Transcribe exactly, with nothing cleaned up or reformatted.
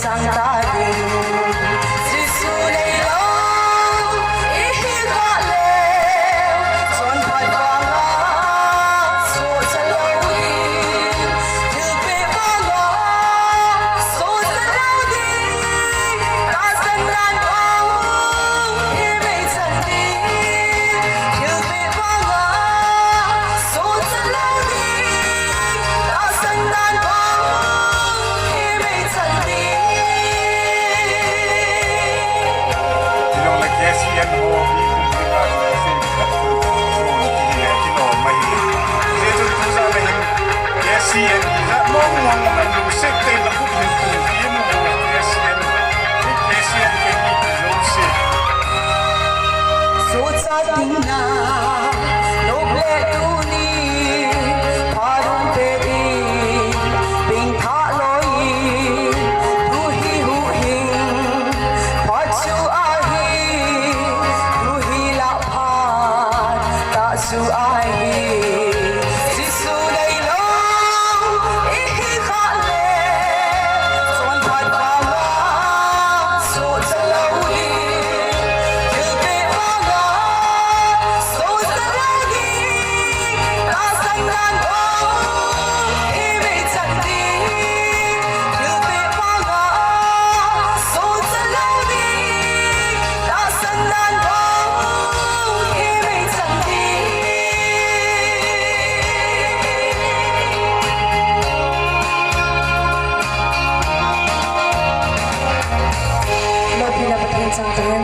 Sang ta ding. Jesu nei lo, i hi kha le, chonphat vanga, sohcha lo ding. Thilpeh vanga, sohcha lo ding. Tahsan dan vang, i mei chan ding. Thilpeh vanga, sohcha lo ding. Tahsan dan vang, i mei chan ding. Hilou le K C N ho bi kum dinga se ka tu. Ti le ki lo mai. Je tu tu za le K C N za mo mo na lu se te na ku tu. Ti mo K C N. K C N ke ni tu se. Sohcha ding na, nop le tuni, pharun pe ding, pengthah loi, tu hi huhhing, phat chu ahi, tu hi lah phat, tah chu ahi. Jesu nei lo, i hi kha le, chonphat vanga, sohcha lo ding. Thilpeh vanga, sohcha lo ding. Tahsan dan vang, i mei chan ding. Thilpeh vanga, sohcha lo ding. Tahsan dan vang, i mei chan ding. Loupina Pathen chang tahen.